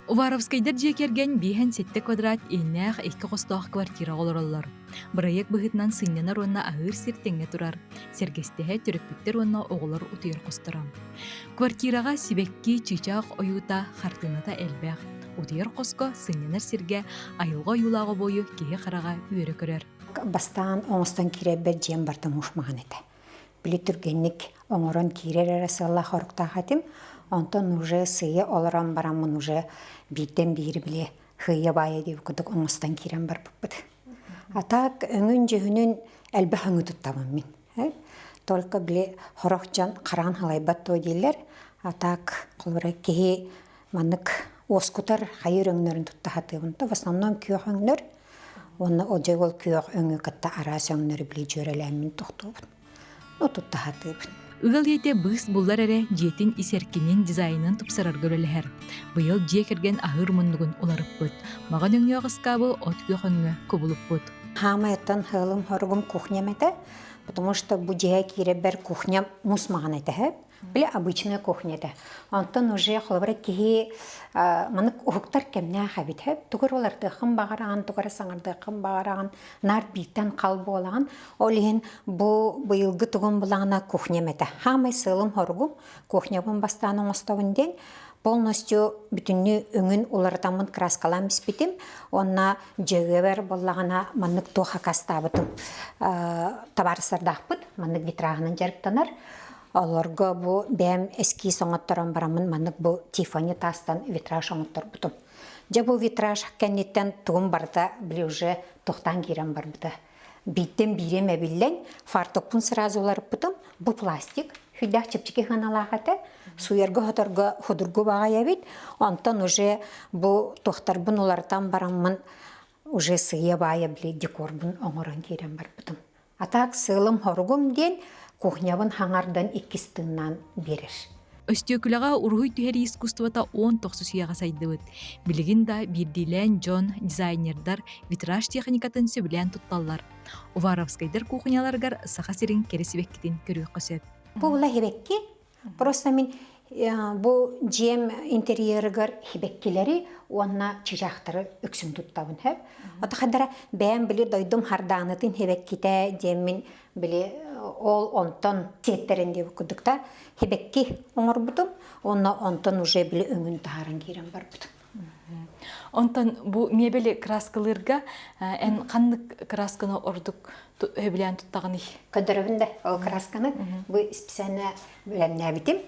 Уваровскайдар дьиэ кэргэн биэһэн сэттэ квадрат иэннээх икки хостоох квартираҕа олороллор. Бырайыак быһыытынан сынньанар уонна аһыыр сир тэҥҥэ турар, сэргэстэһэ төрөппүттэр уонна оҕолор утуйар хосторо. Квартираҕа сибэкки, чыычаах ойуута, хартыыната элбэх. Утуйар хоско сынньанар сиргэ айылҕа ойуулаах обуойу киһи хараҕа үөрэ көрөр. Бастаан оҥостон киирэрбэр дьиэм барыта муус маҥан этэ. Били түргэнник оҥорон киирэр эрэ сыаллаах соруктаах этим. Онтон уже сыыйа олорон бараммын уже бииртэн биири били хыйа баайа диэбит курдук оҥостон киирэн барбыппыт. А так өҥүн-дьүһүнүн элбэх өҥү туттабын мин. Только били сорох дьон хараан халайбат дуо дииллэр. А так холобура киһи маннык уоскутар хайыр өҥнөрүн тутта сатыыбын. В основном күөх өҥнөр Уонна одьой ол күөх өҥү кытта араас өҥнөрү били дьүөрэлээммин тохтуубун. Ну тутта сатыыбын. Ыал ийэтэ быыс буллар эрэ дьиэтин ис эркинин дизайнын тупсарарга үлэлэһэр. Быйыл дьиэ кэргэн аһыыр муннугун уларыппыт. Маҕан өҥнөөх ыскаабы от күөх өҥҥө кубулуппут. Хаамайыттан сыалым хоругум кухням этэ, потому что бу дьиэ киирэрбэр кухням мус маҕан этэ. Били обычная кухня этэ. Онтон уже холобура киһи маннык уһуктар кэмнээх эбит. Тугу эрэ улардыаххын баҕараҕын, тугу эрэ саҥардыаххын баҕараҕын, наар бииртэн хал буолаҕын. Ол иһин бу быйылгы тугум булаҕына кухням этэ. Хаамай сыалым-соругум кухнябын бастаан оҥостобун диэн полностью бүтүннүү өҥүн уларытаммын краскалаан биспитим. Уонна дьөгүөбэр буоллаҕына маннык туох акастаабытым. Табаарыстардаахпыт маннык витражынан дьарыктанар. Олорго бу бэйэм эскиз оҥотторон бараммын маннык бу Тиффани таастан витраж оҥотторбутум. Дьэ бу витраж кэнниттэн тугум барыта били уже тохтоон киирэн барбыта. Бииртэн биирим эбиллэн фартукпун сразу уларыппытым. Бу пластик сүрдээх чэпчэки сыаналаах этэ. Суйарга-хоторго судургу баҕайы эбит. Онтон уже бу туохтарбын уларытан бараммын уже сыыйа-баайа били декорбун оҥорон киирэн барбытым. А так сыалым-хоругум диэн кухнябын хаҥардан иккис тыыннаан биэрэр. Өстүөкүлэҕэ уруһуй түһэрии искусствота уон тохсус үйэҕэ сайдыбыт. Билигин да биирдиилээн дьон, дизайнердар витраж техникатын сөбүлээн тутталлар. Уваровскайдар кухняларыгар Саха сирин кэрэ сибэккитин көрүөххэ сөп. Бу була сибэкки Просто мин бу дьиэм интерьерыгар сибэккилэри уонна чыычаахтары үксүн туттабын сөп. Ото хадара бэйэм били дойдум хардаанытын сибэккитэ диэммин били ол онтон сиэттэрин диэбит курдук та сибэкки оҥорбутум уонна онтон уже били өҥүн таһааран киирэн барбытым. Онтон бу мебели краскалыырга эн ханнык красканы ордук сөбүлээн туттаҕыный? Көрдөрөбүн да ол красканы бу специально бэлэмнээбитим.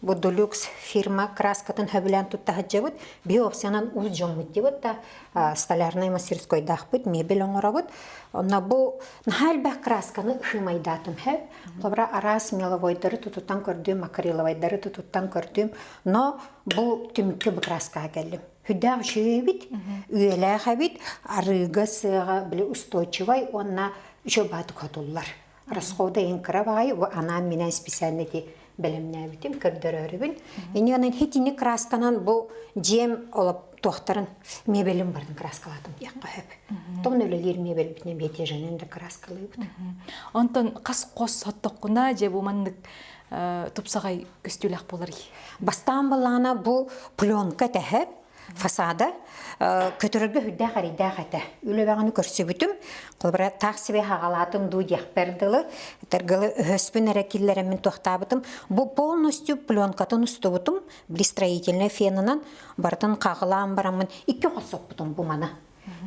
Бу Дулюкс фирма краскатын сөбүлээн тутта сылдьабыт. Биһи опциянан уус дьоммут диэбит да столярнай мастерскойдаахпыт, мебель оҥоробут. Онно бу наһаа элбэх красканы һыымайдаатым сөп. Холобура араас меловойдары тутуттан көрдүм, акриловайдары тутуттан көрдүм. Но бу түмүккэ бу краскаҕа кэллим. Хүдээх үчүгэй эбит, үйэлээх эбит, арыыга сыаҕа били устойчивай уонна үчүгэй баатык хотуллар. Расхода ең кыра баҕайы, бу анаан минээн специально ити бэлэмнээбитим, көрдөрөөрүбүн. Инньэ гынан хитини красканан бу дьиэм олоп туохтарын мебелин барын краскалаатым диэххэ сөп. Тоҕо үлэлиир мебельбитинэн биэтиэжэнэн да краскалыыбыт. Онтон хас хос соттоххуна дьэ бу маннык тупсаҕай көстүүлээх буоларый? Бастаан былаана бу пленка тэһэ фасада көтөрөргө үрдээх эрэйдээх этэ. Үлэбэҕини көрсүбүтүм. Холобура таах себе хаҕалаатым дуу диэхпэр дылы, этэргылы өһөспүн эрэ киллэрэммин туохтаабытым. Бу полностью пленкатын устубутум, били строительный фенынан барытын хаҕалаан бараммын икки хос соппутум бу маны.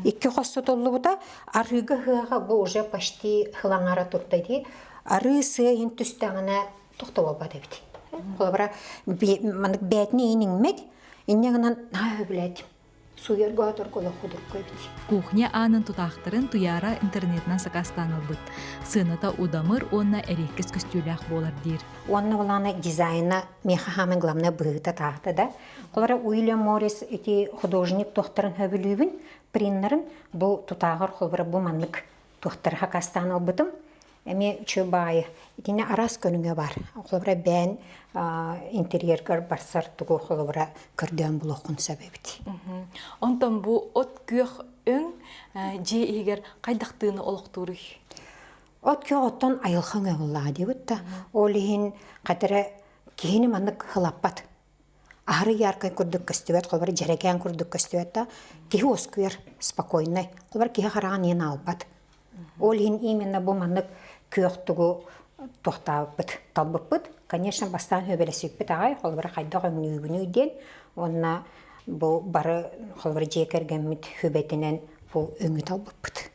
Икки хос сотуллубута, арыыга ыһыаҕа бу уже почти хылаҥара турда дии. Арыы сыа иһин түстэҕинэ тохтоболбот эбит. Холобура, маннык бээтини иһин иҥмэт, инньэ гынан наһаа өбүлээтим. Суйарга оторго олох худурку эбит. Кухня аанын тутаахтарын Туйаара интернетинэн сакаастаан ылбыт. Сыаната удамыр уонна эриэккэс көстүүлээх буолар диир. Уонна былаана дизайна миэхэ хааман главное быһыыта-таата да. Холобура, Уильям Моррис ити художник туохтарын сөбүлүүбүн, приннарын бу тутааҕар холобура бу маннык туохтары хакастаан ылбытым. Эмиэ үчүгэй баайы. Итиннэ араас көрүҥэ баар. Холобура, бэйэн интерьергар барсар тугу холобура көрдөөн булуоххун сөп эбит. Онтон бу от күөх өҥ дьиэ иһигэр хайдах тыыны олохтууруй? От күөх оттон айылҕа өҥө буоллаҕа диэбит да. Ол иһин хатара киһини маннык хылаппат. Аһары яркай курдук көстүбэт, холобур дьэрэкээн курдук көстүбэт да, киһи уоскуйар, спокойнай. Холобур киһи хараҕын иһин аалбат. Ол иһин именно бу маннык күөх тугу туохтаабыппыт, талбыппыт. Конечно, бастаан сөбүлэспиппит аҕай, холобура хайдах өҥнүүгүнүй диэн. Уонна бу бары холобура дьиэ кэргэммит сүбэтинэн бу өҥү талбыппыт.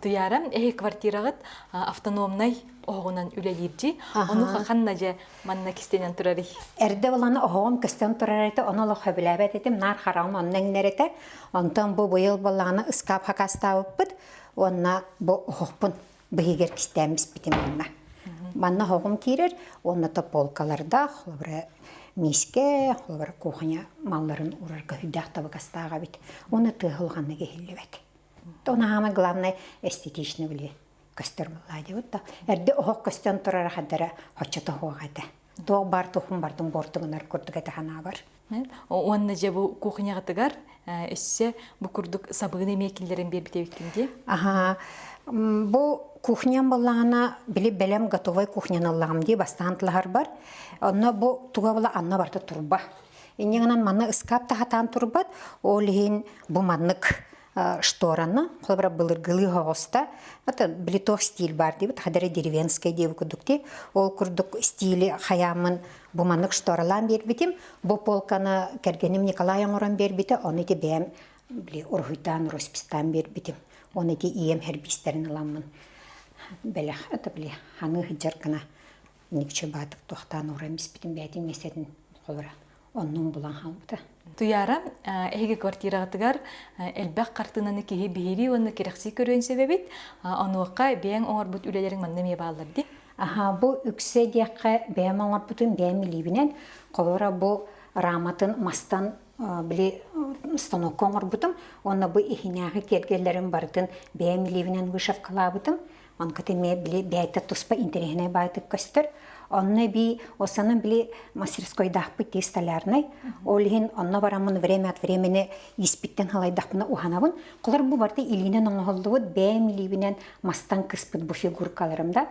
Туйаара, эһи квартираҕыт автономнай оһоҕунан үлэлиирдии. Ону ханна дьэ манна кистэнэн турарый? Эрдэ булан оһоҕум көстөн турар этэ, ону олох сөбүлээбэт этим, наар хараҕым онно иҥнэр этэ. Онтон бу быйыл буоллаҕына ыскаап хакастаабыппыт уонна бу оһохпун быһыгар кистээн биспитим манна. Манна оһоҕум киирэр уонна тополкалардаах, холобура миискэ, холобура кухня малларын уурарга сүрдээх табыгастаах эбит. Уонна тыаһа улаханнык иһиллибэт. Ону самое главное эстетично били көстөр буоллаа диэбит да. Эрдэ оһох көстөн турара хаддара хоччото суох этэ. Туох баар туохун бардын буортугунар курдук этэ санаабар. Уонна дьэ бу кухняҕытыгар өссө бу курдук сабыыны эмиэ киллэрэн биэрбит эбиккин дии. Аха. Бу кухням буоллаҕына били бэлэм готовай кухняны ыллаҕым дии бастаан тылаһарбар. Онно бу туга була анна барыта турба. Инньэ гынан манна ыскаап да хатаан турбат. Ол иһин бу маннык штораны, холобура былыргылыы оҕуста, это блитов стиль бар диэбит, хадара деревенскай диэбит курдук дии. Ол курдук стили хайааммын бу маннык шторалаан биэрбитим. Бу полканы кэргэним Николай оҥорон биэрбитэ, ону ити бэйэм били уруһуйдаан, роспистаан биэрбитим. Оны ити ийэм хэрбиистэрин ыламмын бэлэх, это били ханыы сылдьар гына никче баатык туохтаан ууран испитим бэйэтин миэстэтин холура оннун булан хаалбыта. Туйаара, эһиги квартираҕытыгар элбэх хартыынаны киһи биһирии уонна кэрэхсии көрүөн сөп эбит. Онуоха бэйэҥ оҥорбут үлэлэриҥ манна эмиэ бааллар дии. Аха, бу үксэ диэххэ бэйэм оҥорбутум бэйэм илиибинэн. Холобура бу раматын мастан били станокка оҥорбутум уонна бу иһинээҕи киэргэллэрин барытын бэйэм илиибинэн вышивкалаабытым. Онкыт эмиэ били бэйэтэ туспа интэриэһинэй баайтык көстөр. Онно эбии осанан били мастерскойдаахпыт дии столярнай. Ол иһин онно бараммын время от времени ииспиттэн халайдахпына уһанабын. Холор бу барыта илиинэн оҥоһуллубут, бэйэм илиибинэн мастан кыспыт бу фигуркаларым да.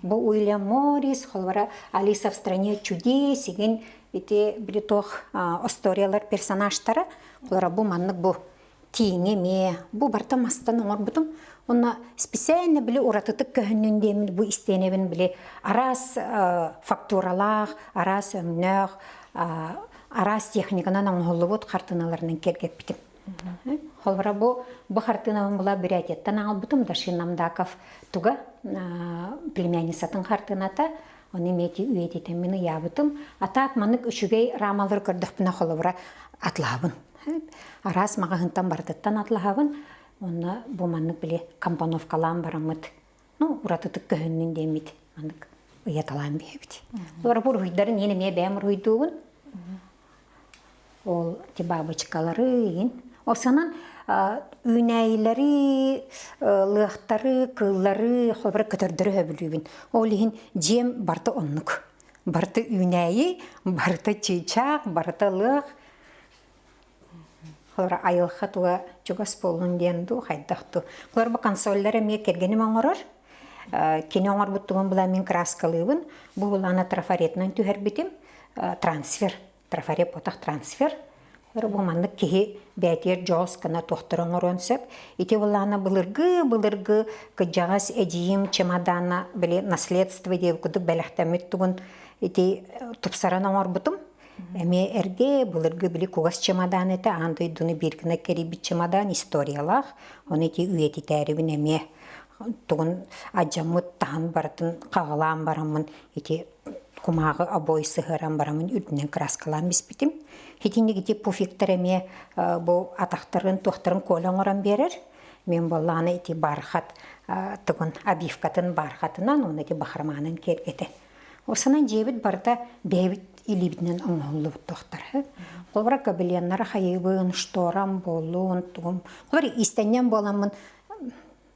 Бу Уильям Моррис, холобура Алиса в стране чудес, игин ити били туох историялар персонажтара. Холобура бу маннык бу тииҥи эмиэ бу барыта мастан оҥорбутум. Уонна специально били уратытык көһүннүн диэммин бу истиэнэбин били араас фактуралаах, араас өҥнөөх, араас техниканан оҥоһуллубут хартыыналарынан киэргэппитим. Холобура бу бу хартыынабын була Бурятияттан аҕалбытым Дашин Намдаков туга племянницатын хартыыната ону эмиэ үйэтитэммин ыйаабытым. А так маннык үчүгэй рамалары көрдөхпүнэ холобура атлаабын. Араас маҕаһыынтан барытыттан атлаһабын. Онно бу маннык били компоновкалаан бараммыт, ну, уратытык көһүннүн диэммит маннык ыйаталаан биһэбит. Олор бу уруһуйдарын иэн эмиэ бэйэм уруһуйдуубун. Ол ти бабочкалары иин. Осанан үүнээйилэри, лыахтары, кыыллары, холобура көтөрдөрү сөбүлүүбүн. Ол иһин дьиэм барыта оннук. Барыта үүнээйи, барыта чыычаах, барыта лыах, Холобура, айылҕа туга чугас буоллун диэн дуу, хайдах дуу. Холобура, бу консоллар эмиэ кэргэним оҥорор. Кини оҥорбут тугун була мин краскалыыбын. Бу булаана трафаретынан түһэрбитим. Трансфер. Трафарет ботах трансфер. Холобура, бу маннык киһи бээтигэр дьоҕус гына туохтары оҥоруон сөп. Ити булаана былыргы былыргы кыдьаҕас эдьиийим чемодана били наследство диэбит курдук бэлэхтэммит тугун ити тупсаран оҥорбутум. Эмиэ эргэ, былыргы били кугас чемодан этэ, аан дойдуну биир гына кэрийбит чемодан историялаах. Ону ити үйэтитээрибин эмиэ тугун адьаммыт таһын барытын хаҕылаан бараммын ити кумааҕы обой сыһыаран бараммын үрдүнэн краскалаан биспитим. Итинник ити пуфиктар эмиэ бу атахтарын туохтарын Коля оҥорон биэрэр. Мин буоллаҕына ити бархат тугун обивкатын бархатынан уонна ити бахроманын киэргэтэ Осанан дьиэбит барыта бэйэбит илиибитинэн оҥоһуллубут туохтар. Холобура гобеленнары хайыыбын, шторам буоллун, тугум. Холобура иистэнньэм буоламмын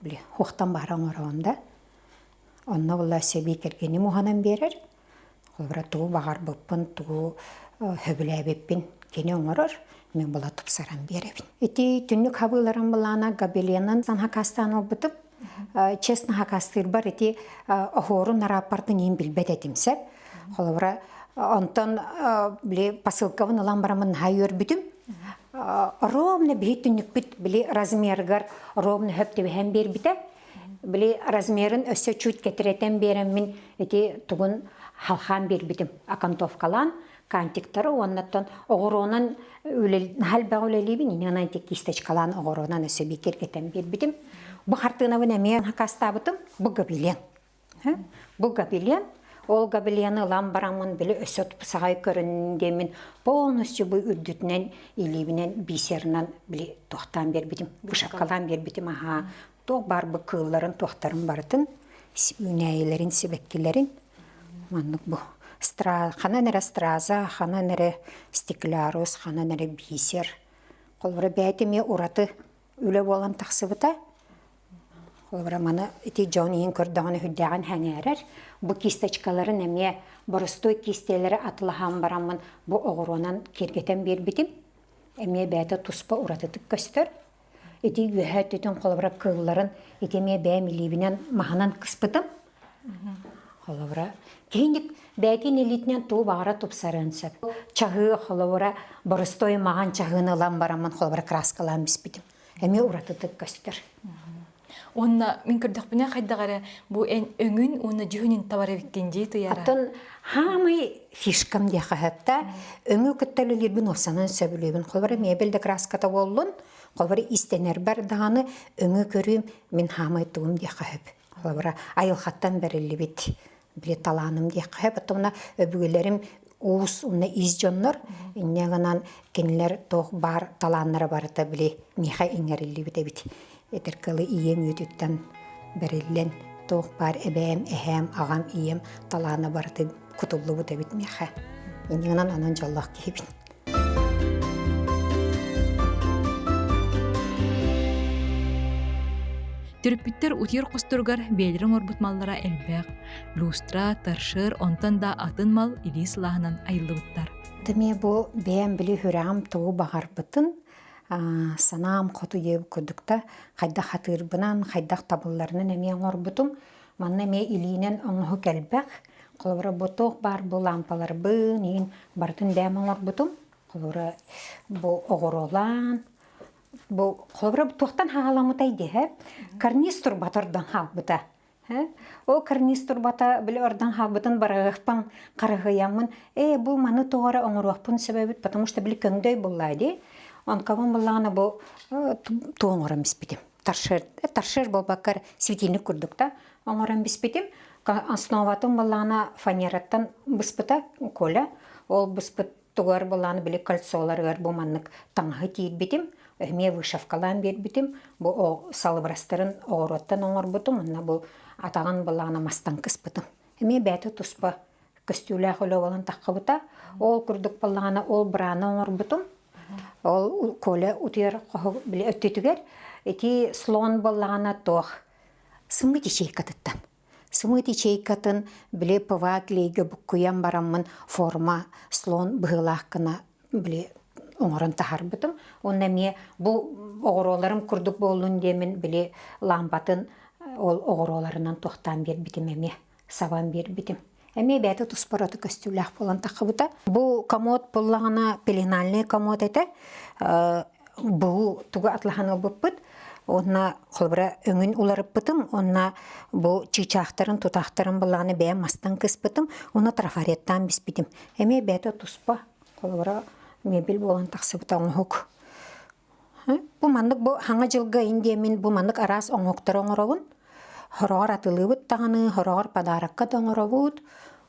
били хуохтан баара оҥоробун да. Онно була сэбии кэргэним уһанан биэрэр. Холобура тугу баҕарбыппын, тугу сөбүлээбиппин кини оҥорор, мин була тупсаран биэрэбин. Ити түннүк хабыыларын былаана гобеленын хакастаан ылбытым. Честно хакастыырбар ити оһуорун арааппартын иин билбэт этим сөп. Холобура, Онтон били посылкабын ылан бараммын наһаа үөрбүтүм. Ровно биһи түннүкпүт били размерыгар ровно хөп түбэһэн биэрбитэ. Били размерын өссө чуть кэтирэтэн биэрэммин ити тугун халхаан биэрбитим окантовкалаан кантиктары уоннаттан оҕуруонан наһаа элбэҕи үлэлиибин инньэ ити кисточкалаан оҕуруонан өссө биир киэргэтэн биэрбитим. Бу хартыынабын эмиэ хакастаабытым бу гобелен. Бу гобелен, ол гобелены ылан бараммын били өссө тупсаҕай көрүннүн диэммин полностью бу үрдүтүнэн илиибинэн бисерынан били туохтаан биэрбитим, вышивкалаан биэрбитим аһаа туох баар бу кыылларын туохтарын барытын үүнээйилэрин сибэккилэрин маннык бу ханан эрэ страза, ханан эрэ стеклярус, ханан эрэ бисер. Холобура бэйэтэ эмиэ ураты үлэ буолан тахсыбыта. Холобура, маны ити дьон иһин көрдөҕүнэ сүрдээҕин сэҥээрэр. Бу кисточкаларын эмиэ боростуой киистэлэри атылаһан бараммын бу оҕуруонан киэргэтэн биэрбитим. Эмиэ бэйэтэ туспа уратытык көстөр. Ити үөһээ өттүтүн холобура кыылларын ити эмиэ бэйэм илиибинэн маһынан кыспытым. Холобура, киһинник бэйэтин илиитинэн тугу баҕара тупсарыан сөп. Чаһыы холобура боростуой маҕан чаһыыны ылан бараммын холобура краскалаан биспитим. Эмиэ уратытык көстөр. Уонна мин көрдөхпүнэ хайдах эрэ бу эн өҥүн уонна дьүһүнүн табар эбиккин дии Туйаара. Оттон хаамай фишкам диэхэ сөп Өҥү кытта үлэлиирбин уопсанан сөбүлүүбүн. Холобура мебель да краската буоллун, холобура истэнэрбэр даҕаны өҥү көрүүм мин хаамай тугум диэхэ сөп. Холобура айылҕаттан бэриллибит били талааным диэххэ сөп. Оттон өбүгэлэрим уус уонна ис дьоннор инньэ гынан кинилэр туох баар талааннара барыта били миэхэ иҥэриллибит эбит. Этэр кылы ийэм үүтүттэн бэриллэн туох баар эбээм, эһээм, аҕам, ийэм талаана барыта кутуллубут эбит миэхэ. Инньэ гынан онон дьоллоох киһибин. Төрөппүттэр утуйар хосторугар бэйэлэрин оҥорбут маллара элбэх. Люстра, торшер, онтон да атын мал илии сылааһынан айыллыбыттар. Эмиэ бу бэйэм били сүрэҕим тугу баҕарбытын санаам хоту диэбит курдук да хайдах хатыырбынан, хайдах табылларынан эмиэ оҥорбутум. Манна эмиэ илиинэн оҥоһук элбэх. Холобура, бу туох баар бу лаампаларбын иин барытын бэйэм оҥорбутум. Холобура, бу оҕуруолаан, бу холобура туохтан хаҕаламмытай диэһэ, карниз турбата ордон хаалбыта. Ол карниз турбата били ордон хаалбытын барыахпын харыһыйаммын, ээ бу маны тоҕо эрэ оҥоруохпун сөбөбүт, потому что били көҥдөй буллаа дии. Онкабын буллаҕына бу туох оҥорон испитим. Торшер, торшер буолбакка светильник курдук да оҥорон биспитим. Основатын былаана фанераттан быспыта Коля. Ол быспыт тугар былааны били кольцоларыгар бу маннык таҥаһы тиирбитим. Эмиэ вышивкалаан биэрбитим. Бу салыбырастарын оҕуруоттан оҥорбутум. Онно бу атаҕын былаана мастан кыспытым. Эмиэ бэйэтэ туспа көстүүлээх үлэ буолан таххыбыта. Ол курдук буоллаҕына ол бырааны оҥорбутум. Ол Коля утуйар хоһу били өттүтүгэр ити слон буоллаҕына туох сымыыт ячейкатыттан. Сымыыт ячейкатын били ПВА клейгэ буккуйан бараммын форма слон быһыылаах гына били оҥорон таһаарбытым. Уонна эмиэ бу оҕуруоларым курдук буоллун диэмин били лаампатын ол оҕуруоларынан туохтаан биэрбитим эмиэ сабан биэрбитим. Эмиэ бэйэтэ туспа ураты көстүүлээх буолан таххыбыта. Бу комод буоллаҕына пеленальный комод этэ. Бу тугу атлаһан ылбыппыт. Уонна холобура өҥүн уларыппытым. Уонна бу чыычаахтарын, тутаахтарын буоллаҕына бэйэм мастан кыспытым. Уонна трафареттаан биспитим. Эмиэ бэйэтэ туспа холобура мебель буолан тахсыбыта оҥоһук. Бу маннык бу хаҥа дьылга индиэмин бу маннык араас оҥоһуктары оҥоробун. Хороҕор атылыыбыт даҕаны, хороҕор подарокка да оҥоробут.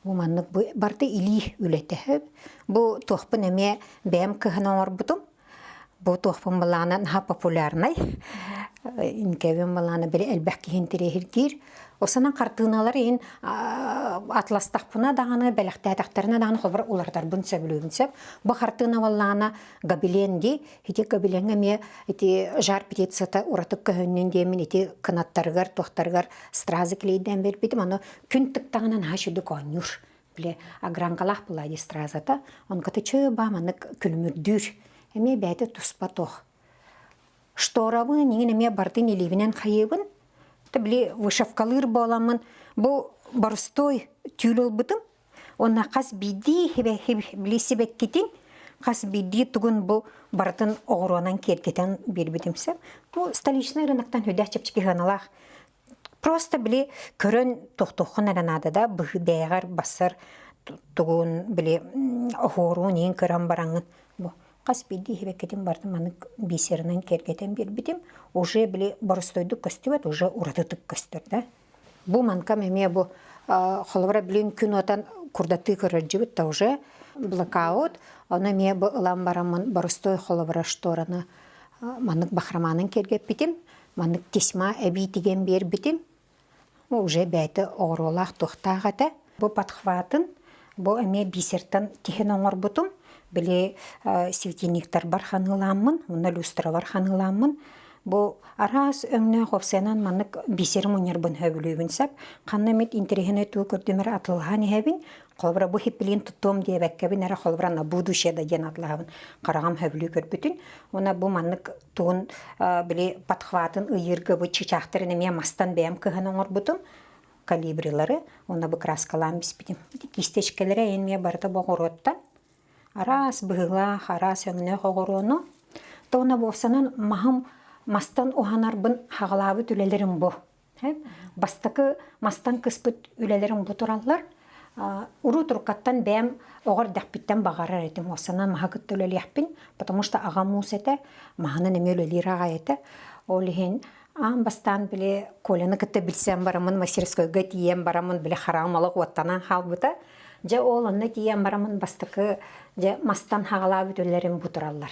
Бу маннык бу барыта илии үлэтэ. Бу туохпун эмиэ бэйэм кыһан оҥорбутум. Бу туохпун былаана наһаа популярнай. Инкэбин былаана били элбэх киһи интэриэһиргиир. Осанан хартыыналар иһин атластахпына даҕаны, бэлэхтээтэхтэринэ даҕаны холобур уларытарбын сөбүлүүбүн сөп. Бу хартыына буоллаҕына гобелен дии. Ити гобелеҥҥэ эмиэ ити жар птицата ураты көһүннүн диэммин ити кынаттарыгар, туохтарыгар стразы клейдээн биэрбитим. Аны күн тыктаҕына наһаа үчүгдүк оонньуур. Били огранкалаах была дии стразата. Онката чөө баа маннык күлүмүрдүүр. Эмиэ бэйэтэ туспа туох. Шторабын иҥин эмиэ бардын илиибинэн хайыыбын. Били вышивкалыыр буоламмын бу боростуой түүл ылбытым. Уонна хас биирдии били сибэккитин, хас биирдии тугун бу барытын оҕуруонан киэргэтэн биэрбитим сөп. Бу столичный рыноктан хүдээх чэпчэки сыаналаах. Просто били көрөн тохтуоххун эрэ наада да быһыы бэйэҕэр бассар тугун били оһуоруун иин көрөн бараҥҥын бу хас биирдии сибэккитин барытын маннык бисерынан киэргэтэн биэрбитим уже били боростуойдук көстүбэт уже уратытык көстөр да Бу манкам эмиэ бу холобура билин күн уотан курдаттыы көрөрдьүбүт да уже блокаут ону эмиэ бу ылан бараммын боростуой холобура штораны маннык бахроманын киэргэппитим маннык тесьма эбии тигэн биэрбитим уже бэйэтэ оҕуруолаах туохтаах этэ бу подхватын бу эмиэ бисертан тиһэн оҥорбутум били светильниктарбар ханыылааммын уонна люстралар ханыылааммын Бу араас өҥнөөх уопсайынан маннык бисер мунньарбын сөбүлүүбүн сөп. Ханна эмит интэриэһинэй тугу көрдүм эрэ атыллаһан иһэбин. Холобура бу хиппилиин туттуом диэбэккэбин эрэ холобура на будущее да диэн атылаһабын. Хараҕым сөбүлүү көрбүтүн. Уонна бу маннык тугун били подхватын ыйыырга бу чычаахтарын эмиэ мастан бэйэм кыһан оҥорбутум калибрилары уонна бу краскалаан биспитим. Кистечкэлэрэ эмиэ барыта боҕуруоттан Араас быһыылаах, араас өҥнөөх оҕуруону уонна буолсанан маһым мастан уһанарбын хаҕалаабыт үлэлэрим бу. Бастакы мастан кыспыт үлэлэрим бу тураллар. Урут уруккаттан бэйэм оҕо эрдэхпиттэн баҕарар этим уоссанан маһы кытта үлэлиэхпин, потому что аҕам уус этэ, маһынан эмиэ үлэлиир аҕай этэ. Ол иһин аан бастаан били Коляны кытта билсэн бараммын мастерскойга тиийэн бараммын били хараҕым олох уоттанан хаалбыта. Дьэ ол онно тиийэн бараммын бастакы дьэ мастан хаҕалаабыт үлэлэрим бу тураллар.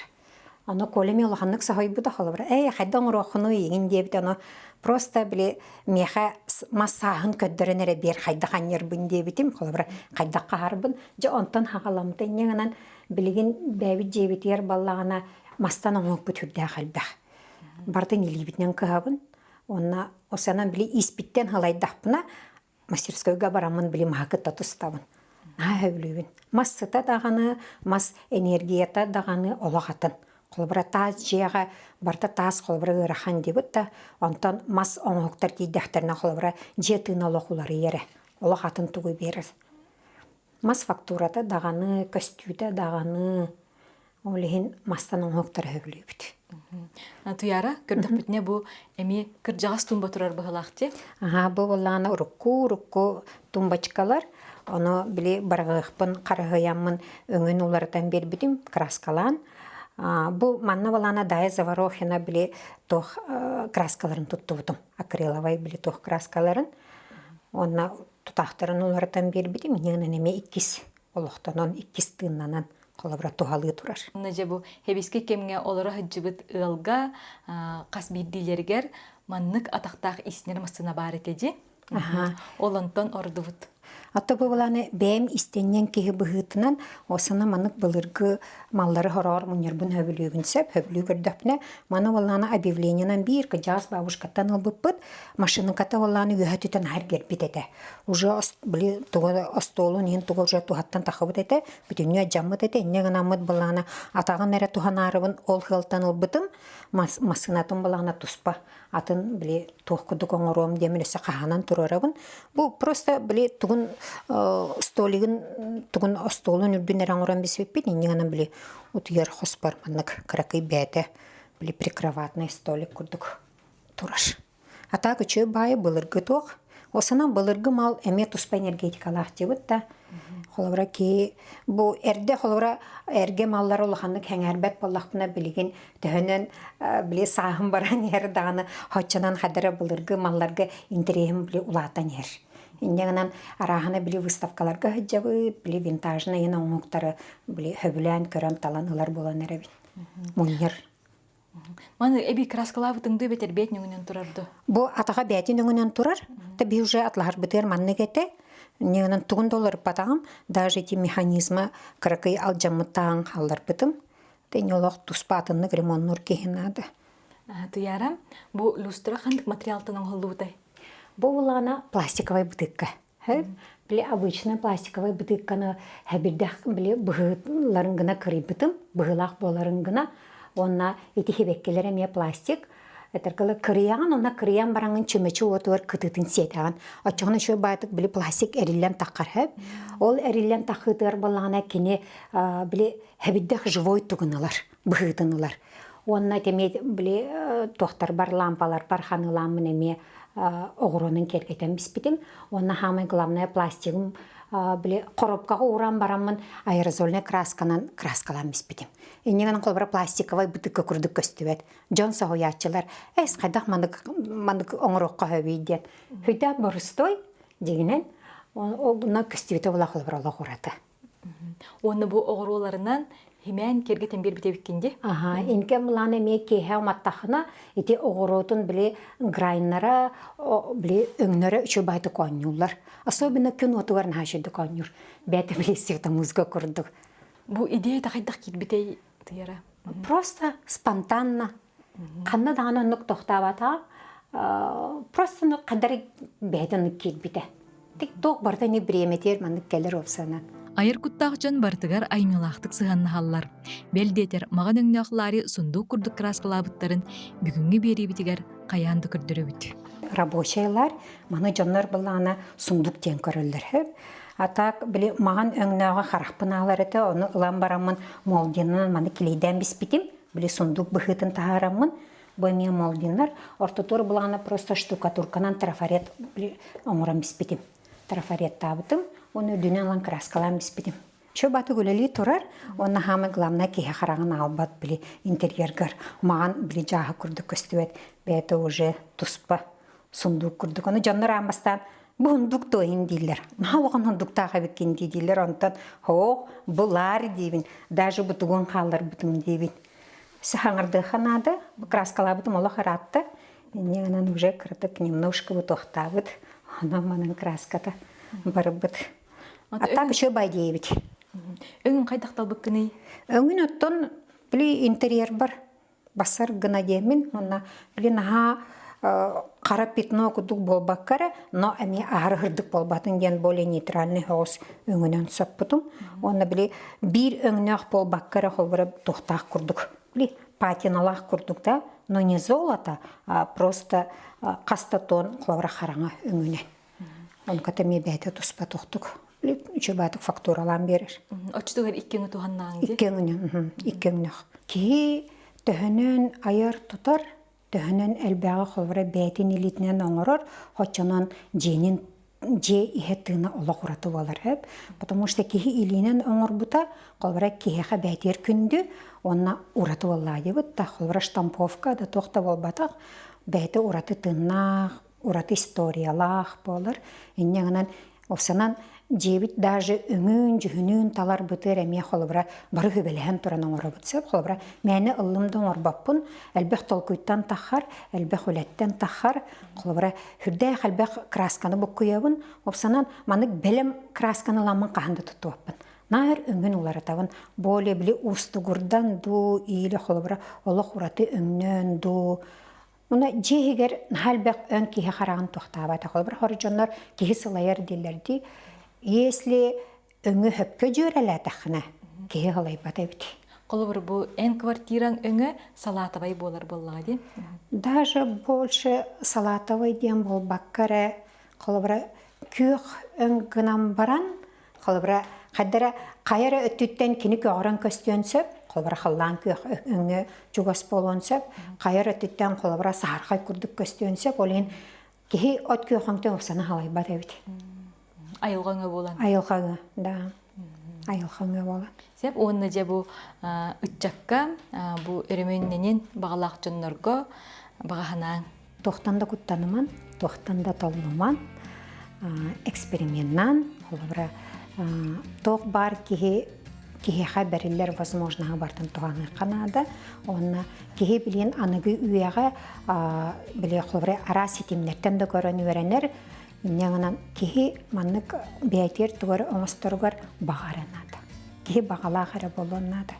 Ону Коля эмиэ улаханнык соһуйбута холобура «Эй, хайда оҥоруоххунуй?» игин диэбит ону просто били миэхэ мас сааһын көрдөрөн эрэ биэр хайдах анньарбын диэбитим холобура хайдах хаһарбын дьэ онтон хаҕаламмыта инньэ гынан билигин бэйэбит дьиэбитигэр баллаҕына мастан оҥоһукпут сүрдээх элбэх. Барытын илиибитинэн кыһабын. Уонна осанан били испиттэн халайдахпына мастерскойга бараммын били маһы кытта тустабын. Наһаа сөбүлүүбүн. Мас сыта даҕаны, мас энергията даҕаны олох атын. Холобура таас дьиэҕэ барыта таас холобура ыарахан диэбит да, онтон мас оҥоһуктар киирдэхтэринэ холобура дьиэ тыына олох уларыйар эрэ. Олох атын тугу биэрэр. Мас фактурата даҕаны, көстүүтэ даҕаны Ол иһин мастан оҥоһуктары сөбүлүүбүт. Туйаара, көрдөхпүтүнэ бу эмиэ кырдьаҕас тумба турар быһылаах дии. Аһаа, бу буоллаҕына урукку урукку тумбочкалар. Ону били барҕыахпын харыһыйаммын өҥүн уларытан биэрбитим, краскалаан. Бу манна буоллаҕына Дая Заворохина били туох краскаларын туттубутум. Акриловай били туох краскаларын. Уонна тутаахтарын уларытан биэрбитим. Инньэ эмиэ иккис олохтонон, иккис тыыннанан холобура туһалыы турар. Дьэ бу хэбиски кэмҥэ олоро сылдьыбыт ыалга хас биирдиилэригэр маннык атахтаах иснэр массыына баар этэ дии. Ол онтон ордубут. Ата бу былааны бэйэм истэнньэҥ киһи быһыытынан осана маннык былыргы маллары хороҕор мунньарбын сөбүлүүбүн сөп, сөбүлүү көрдөхпүнэ, маны буоллаҕына объявлениенан биир кыдьаас бабушкаттан ылбыппыт, машинката буоллаҕына үөһэ түтэн аһар кэлбит этэ. Уже били тугу остуолун иһин тугу уже туһаттан тахыбыт этэ, бүтүннүү алдьаммыт этэ, инньэ гынаммыт былаана атаҕын эрэ туһанаарыбын ол сыалтан ылбытым, массыынатын былаана туспа атын били туох курдук оҥоруом диэмин өссө хаһаанан туруорабын. Бу просто били тугун столигын тугун остуолун үрдүн эрэ оҥорон биспиппит, инньэ гынан били утуйар хоспор маннык кыракый бэйэтэ били прикроватный столик курдук турар. А так үчүгэй баайы былыргы туох. Осанан былыргы мал эмиэ туспа энергетикалаах диэбит да. Холобура киһи бу эрдэ холобура эргэ маллары улаханнык сэҥээрбэт буоллахпына билигин төһөнөн били сааһым баран иһэр даҕаны хоччонон хадара былыргы малларга интэриэһим били улаатан иһэр. Инньэ гынан арааһына били выставкаларга сылдьабыт, били винтажнай оҥоһуктары били сөбүлээн көрөн талан ылар буолан эрэбин. Мунньар Маны эби краскалаабытыҥ дуу эбэтэр бэйэтин өҥүнэн турар дуу? Бу атаҕа бэйэтин өҥүнэн турар. Та би уже атлаһарбытыгар маннык этэ. Ньыгынан тугун да уларыппатаҕым. Даже эти механизма кыракый алдьаммыттааҕын хаалларбытым. Тэньэ олох туспа атыннык ремоннуур киһи наада. Туйаара, бу люстра ханнык материалтан оҥоһуллубутай? Бу улаана пластиковай бытыыкка. Били обычная пластиковай бытыыкканы хэбирдэх били быһыыларын гына кырыйбытым, быһыылаах буоларын гына. Уонна ити хибэккилэр эмиэ пластик. Этэргылы кырыйаҕын уонна кырыйан бараҥын чүмэчи уотугар кытыытын сиэтэҕин. Оччоҕуна үчүгэй баайытык били пластик эриллэн таххар сөп. Ол эриллэн таххыытыгар буоллаҕына кини били хэбиддэх живой тугун ылар, быһыытын ылар. Уонна эмиэ били туохтарбар лампаларбар ханыылааммын эмиэ оҕуруонун киэргэтэн биспитим. Уонна самое главное пластигым били коробкаҕа ууран бараммын аэрозольнай красканан краскалаан биспитим. Инньэ гынан холобура пластиковай бытыкка курдук көстүбэт. Дьон соһуйааччылар эс хайдах маннык маннык оҥоруохха сөбүй диэн. Хүдэ борустой дьигинэн ол көстүбүтэ була холобура олох ураты. Уонна бу оҕуруоларынан химээн киэргэтэн биэрбит эбиккин дии. Аха, инкем былаан эмиэ киэһэ уматтахына ити оҕуруотун били грайнара били өҥнөрө үчүгэй оонньууллар. Особенно күн уотугар наһаа үчүгэй оонньуур. Бэйэтэ били светомузыка курдук. Бу идея хайдах киирбитэй тыйара? Просто спонтанно. Ханна даҕаны оннук тохтообатаҕа. Просто оннук хайдах бэйэтэ оннук киирбитэ. Туох барыта ини бириэмэтигэр маннык кэлэр уопсанан. Айар куттаах дьон барытыгар айымньылаахтык сыһыаннаһаллар. Бэл диэтэр, маҕан өҥнөөх лари сундуук курдук кырааскалаабыттарын бүгүҥҥү биэриибитигэр хайаан да көрдөрөбүт. Рабочайлар маны дьоннор былаана сундук диэн көрөллөр сөп. А так били маҕан өҥнөөҕө харахпын аалар этэ, ону ылан бараммын молдинынан маны килейдээн биспитим. Били сундук быһыытын таһаараммын бу эмиэ молдиннар ортотугар былаана просто штукатурканан трафарет оҥорон биспитим. Трафареттаабытым, уонна үрдүнэн ылан краскалаан биспитим. Чө батык үлэлии турар, уонна хаамай главное киһи хараҕын аалбат били интерьергар маҕан били дьааһы курдук көстүбэт бэйэтэ уже туспа сундуук курдук. Ону дьоннор аан бастаан бу сундук туойун дииллэр. Наһаа улахан сундуктаах эбиккин дии дииллэр. Онтон хоох бу лаар диибин, даже бутугун хаалларбытым диибин. Саһаҥардыаха наада, краскалаабытым олох ыраатта. Инньэ гынан уже кыратык немножко бутуохтаабыт. Онон манан краската барбыт. А так еще байдиэбит. Өҥүн хайдах талбыккыный? Өҥүн оттон били интерьербар басар гына диэммин уонна били наһаа хара пятно курдук буолбакка эрэ, но эмиэ аһары һырдык буолбатын диэн более нейтральный соҕус өҥүнэн соппутум. Уонна били биир өҥнөөх буолбакка эрэ холбура туохтаах курдук били патиналаах курдук да, но не золото, а просто хаста тон холобура хараҥа өҥүнэн. Онуката эмиэ бэйэтэ туспа тохтук. Үчүгэй фактуралаан биэрэр. Оччотугар икки өҥү туһаннаҕыҥ дии? Икки өҥүнэн, икки өҥнөөх. Киһи төһөнөн айар-тутар, төһөнөн элбэҕи холобура бэйэтин илиитинэн оҥорор, оччонон дьиэнин дьиэ иһэ тыына олох ураты буолар сөп. Потому что киһи илиинэн оҥорбута, холобура киһиэхэ бэйэтигэр күндү уонна ураты буоллаҕа диэбит да, холобура штамповка да туох да буолбатах, бэйэтэ ураты тыыннаах, ураты историялаах буолар. Инньэ гынан Осанан дьиэбит даже өҥүн-дьүһүнүн таларбытыгар эмиэ холобура бары хүбэлэһэн туран оҥоробут сөп. Холобура мээнэ ыллым да оҥорбоппун, элбэх толкуйтан таххар, элбэх үлэттэн таххар. Холобура сүрдээх элбэх красканы буккуйабын. Опсанан маннык бэлэм красканы ыламмын хаһан да туттубаппын. Наар өҥүн уларытабын. Более били уустугурдан дуу, или холобура олох ураты өҥнөөн дуу, Уна дьиэ иһигэр наһаа элбэх өҥ киһи хараҕын туохтаабата. Холобур, хор дьоннор киһи сылайар дииллэр дии. Если өҥү хөпкө дьүөрэлээтэххинэ, киһи сылайбат эбит. Холобур, бу эн квартираҥ өҥө салатовай буолар буоллаҕа дии? Даже больше салатовай диэн буолбакка эрэ, холобура, күөх өҥ гынан баран, Холобура, хайдара хайа эрэ өттүттэн кини көҕөрөн көстүөн сөп, холобура халлаан күөх өҥҥө чугас буолуон сөп, хайа эрэ өттүттэн холобура саһархай курдук көстүөн сөп, ол иһин киһи от күөх өҥтөн ыксаны халайбат эбит. Айылҕа өҥө буолан. Айылҕа өҥө, да. Айылҕа өҥө буолан. Сөп уонна дьэ бу ыччакка бу өрөмүөннэнин баҕалаах дьоннорго баҕа санааҥ Туохтан да куттаныман, туохтан да толлуман, эксперименнаан, холобура, туох баар киһи киһиэхэ бэриллэр возможноһы барытын туһаныахха наада. Уонна киһи билин аныгы үйэҕэ били холобура араас ситимнэртэн да көрөн үөрэнэр. Инньэ гынан киһи маннык бэйэтигэр тугу эрэ оҥосторугар баҕара наада. Киһи баҕалаах эрэ буолуон наада.